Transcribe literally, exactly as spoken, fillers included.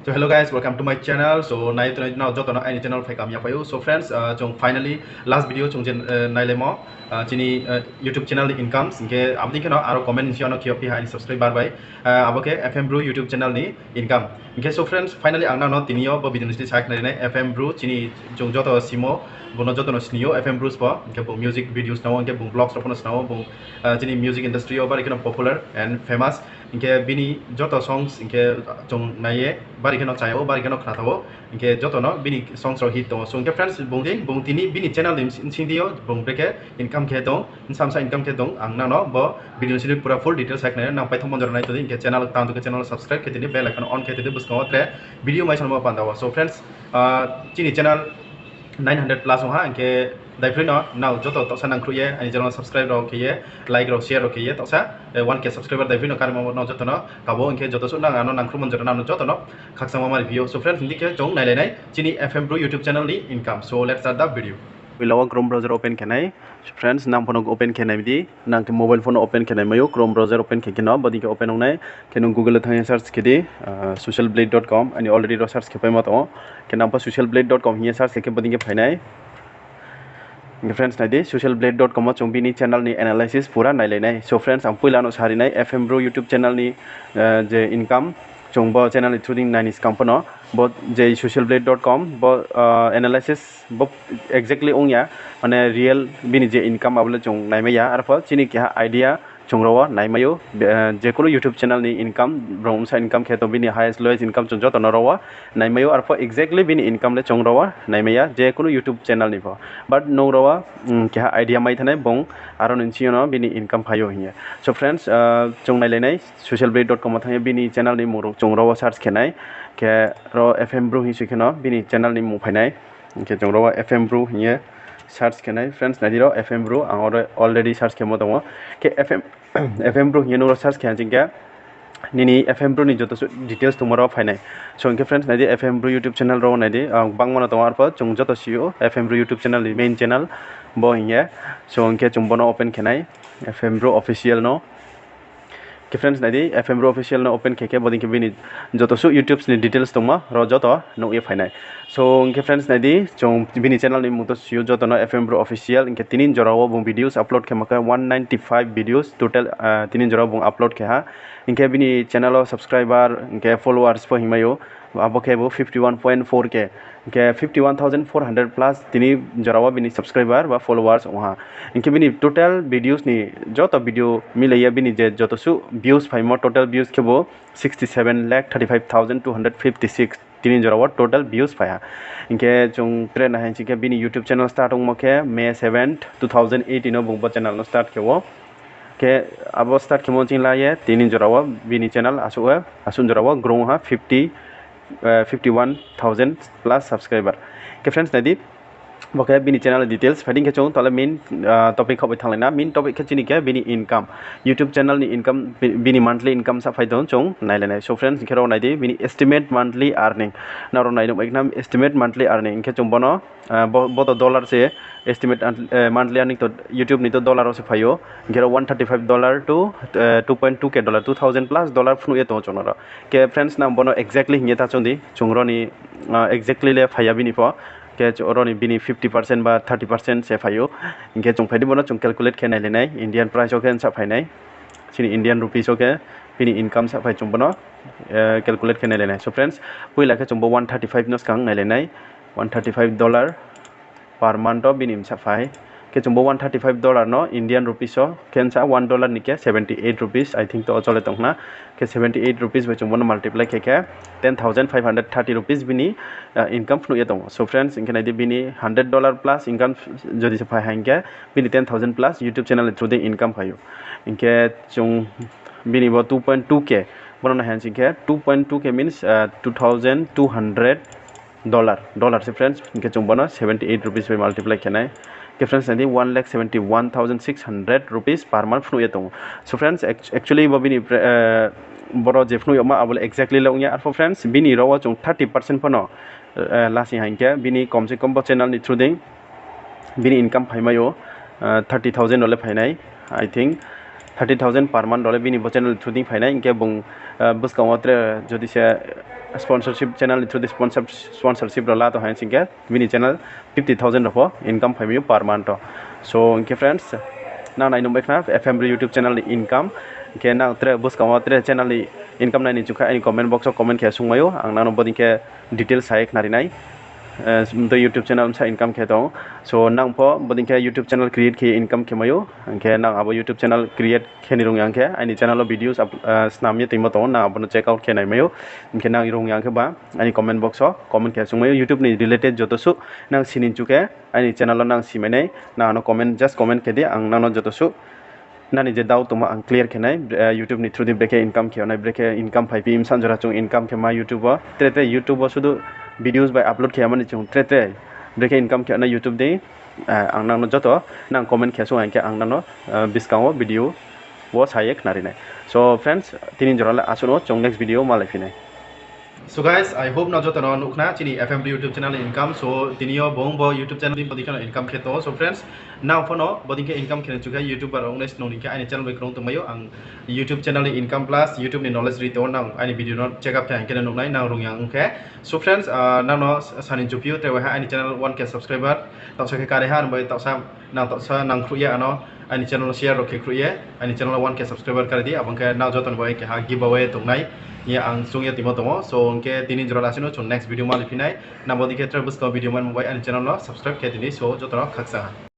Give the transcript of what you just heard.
So hello guys, welcome to my channel. So nai tongnai nrao joto no aini channel phaikam ya phai ou. So friends, chung finally last video chung je nailaimo chini YouTube channel ni income, hing khe abo dei khe no aro comment ni sing yo no khe yo phi ha aini subscriber bai, abo khe F M Bru YouTube channel ni income. Hing khe so friends, finally ang nang no tini yo bo video ni sdi sakhnari nai F M Bru chini chung joto simo, bung no joto no sni ou F M Bru pho, hing khe bung music videos snao, hing khe bung vlogs rao pho no snao, bung chini music industry yo bari khe no popular and famous. Hing khe bini joto songs hing khe chung nai ye bari khe no chaya ou, bari khe no khna tha ou. Hing khe joto no bini songs rao hit tong ou. So hing khe friends, bung di, bung tini bini channel ni bsing di yo bung brekhe income khe tong, bsa bsa income khe tong, ang nang no bo video ni sdi pura full details sakhnari nai, nang paithaoh monjora nai tong di, hing khe channel tang tong khe channel subscribe khe tong di, bell icon on khe tong di, buskang wo tre video mai sanmo panda wo. So friends, chini channel nine hundred plus ong ha, hing khe daiphroi no nrao joto taohsa nangkhruh ye aini channel subscribe rao khe ye, like rao, share rao khe ye taohsa one K subscriber daiphroi no karmo nrao joto no kabo, hing khe joto suh nang ano nangkhruh monjora nang no joto no khakchangma mari phi ou. So friends, hing di khe chung nailai nai chini F M Bru YouTube channel ni income. So let's start the video. Poila wo Chrome browser open khe nai. Friends, nang pho no open khe nai di, nang khe mobile phone no open khe nai mai ou, Chrome browser open khe khe no bodei khe open ong nai. Khe nung Google wo thanng ye search khe di, socialblade dot com, aini already ro search khe paimo tong ou. Khe nang pho socialblade dot com hing ye search khe khe bodei khe phai nai. Hing khe friends, nai di, socialblade dot com wo chung bini channel ni analysis pura nailai nai. So friends, ang poila no sari nai F M Bru YouTube channel ni je income, chung bo channel ni through dei nai ni skang pho no, bo je socialblade dot com bo analysis bo exactly ong ya, mane real bini je income abo le chung naimai ya, arpho chini keha idea chung ro wo naimai ou, je kunu YouTube channel ni income, brouh bsa income khe tong, bini highest lowest income chung joto no ro wo naimai ou, arpho exactly bini income le chung ro wo naimai ya je kunu YouTube channel ni pho. But nung ro wo keha idea mai thanai bung aro ni sing yo no bini income phai ou hing ye. So friends, chung nailai nai, socialblade dot com wo thanng ye bini channel ni mung rao chung ro wo search khe nai. Khe ro F M Bru hing soi khe no bini channel ni mung phai nai. Hing khe chung ro wo F M Bru hing ye search khe nai. Friends, nai di ro F M Bru, ang already search khemo tong ou. Khe F M, F M Bru hing ye nung ro search khe ha sing khe nini F M Bru ni joto suh details tongmo ro phai nai. So hing khe friends, nai di F M Bru YouTube channel ro nai di, gbangma no tong ou, arpho chung joto si ou F M Bru YouTube channel ni main channel bo hing ye. So hing khe chung bo no open khe nai, F M Bru official no. Khe friends, nai di, F M Bru official no open khe khe bodei khe bini joto suh YouTube ni details tongmo ro joto nuh ye phai nai. So hing khe friends, nai di, chung bini channel ni mung to si ou joto no, F M Bru official, hing khe tini jora wo bung videos upload khemo khe one ninety five videos total, tini jora wo bung upload khe ha. Hing khe bini channel wo subscriber hing khe followers pho hingmai ou, abo khe bo fifty one point four K, hing khe fifty one thousand four hundred plus tini jora wo bini subscriber ba followers ong ha. Hing khe bini total videos ni joto video milai ye bini je joto suh views phaimo, total views khe bo sixty seven lakh thirty five thousand two hundred fifty six tini jora wo total views phai ha. Hing khe chung tre nai hai sing khe bini YouTube channel start ongmo khe May seventh, two thousand eighteen no bung bo channel no start khe ou. Khe abo start khemo ching la ye tini jora wo bini channel asuh, asuh jora wo grow ha fifty, fifty one thousand plus subscriber. Khe friends, nai di, bo khe bini channel details. Phai di hing khe chung tale main topic khaoh bai thannglai na. Main topic khe chini khe bini income, YouTube channel ni income, bini monthly income sa phai tong chung nailai nai. So friends, hing khe ro nai di, bini estimate monthly earning. Nrao nai nuh bai khna estimate monthly earning. Hing khe chung bo no, bo to dollar se, estimate monthly earning to YouTube ni to dollar wo se phai ou. Hing khe ro one thirty five dollar to two point two K dollar, two thousand plus dollar phnuh ye tong ou chung no ro. Khe friends, nang bo no exactly hing ye ta chung di, chung ro ni exactly le phai ya bini pho. Khe ro ni bini fifty percent ba thirty percent se phai ou. Hing khe chung phai di bo no chung calculate khe nailai nai, Indian price wo khe nsa phai nai. Chini Indian rupees wo khe bini income sa phai, chung bo no calculate khe nailai nai. So friends, poila khe chung bo one thirty five no skang nailai nai, one thirty five dollar per month wo bini bsa phai. Khe chung bo one thirty five dollar no Indian rupees wo khe nsa one dollar ni khe seventy eight rupees, I think to o chole tong khna. Khe seventy eight rupees bai chung bo no multiply khe khe ten thousand five hundred thirty rupees bini income phnuh ye tong ou. So friends, hing khe nai di, bini hundred dollar plus income jodi se phai ha hing khe, bini ten thousand plus YouTube channel ni through dei income phai ou. Hing khe chung bini bo two point two K, bo no nai ha sing khe two point two K means two thousand two hundred dollar, dollar se friends. Hing khe chung bo no seventy eight rupees bai multiply khe nai. Khe friends, nai di, one lakh seventy one thousand six hundred rupees per month phnuh ye tong ou. So friends, actually bo bini, boro je phnuh yagma abo le exactly le ong ya. Arpho friends, bini ro wo chung thirty percent pho no lasing ha hing khe, bini kom se kom bo channel ni through dei bini income phaimai ou thirty thousand rao le phai nai, I think thirty thousand per month rao le bini bo channel through dei phai nai. Hing khe bung buskang wo tre jodi se sponsorship, channel ni through di sponsor, sponsorship rao la tong hai sing khe bini channel fifty thousand rao pho income phai mai ou per month wo. So hing khe friends, nang nai nuh bai khna F M Bru YouTube channel ni income. Hing khe nang tre buskang wo tre channel ni income nai ni chu khe aini comment box wo comment khe sung mai ou, ang nang no bodei khe details sa ye khnari nai. Tei YouTube channel bsa income khe tong. So nang pho bodei khe YouTube channel create khe income khe mai ou. Hing khe nang abo YouTube channel create khe ni rung yang khe aini channel wo videos snam ye toimo tong ou, nang abo no check out khe nai mai ou. Hing khe nang rung yang khe ba aini comment box wo comment khe sung mai ou. YouTube ni related joto suh nang si ni chu khe aini channel wo nang si mai nai, nang ano comment, just comment khe di, ang nang no joto suh nani je doubt tongmo ang clear khe nai. YouTube ni through di brekhe income khe nai, brekhe income phaiphi, bsa jora chung income khe ma YouTube wo, tre tre YouTube wo sudu videos bai upload khe mani chung tre tre brekhe income khe nai YouTube dei, ang nang no joto, nang comment khe sung hing khe ang nang no buskang wo video wo sa ye khnari nai. So friends, tini jora le asuh no, chung next video malaiphi nai. So guys, I hope nang joto no nuh khna chini F M Bru YouTube channel ni income. So tini yo bung bo YouTube channel ni bodei khe no income khe tong ou. So friends, nang pho no bodei khe income khe ni chu khe YouTuber ong nai snung ni khe aini channel bai krung tongmai ou. Ang YouTube channel ni income plus YouTube ni knowledge ri tong ou, nang aini video no check up khe hing khe no nuh nai, nang rung yang ong khe. So friends, nang no sa ni chuphi ou, tre waiha aini channel one K subscriber taohsa khe kari ha, bai taohsa nang taohsa nang khruh ye ano aini channel no share rao khe khruh ye aini channel no one K subscriber kari di, abo ong khe nang joto ni bai keha giveaway tong nai hing ye ang choung ye toimo tong ou. So hing khe tini jora le asuh no, chung next video malaiphi nai. Nang bodei khe tre buskang video mai bai aini channel no subscribe khe di ni, so joto no khakchang ha.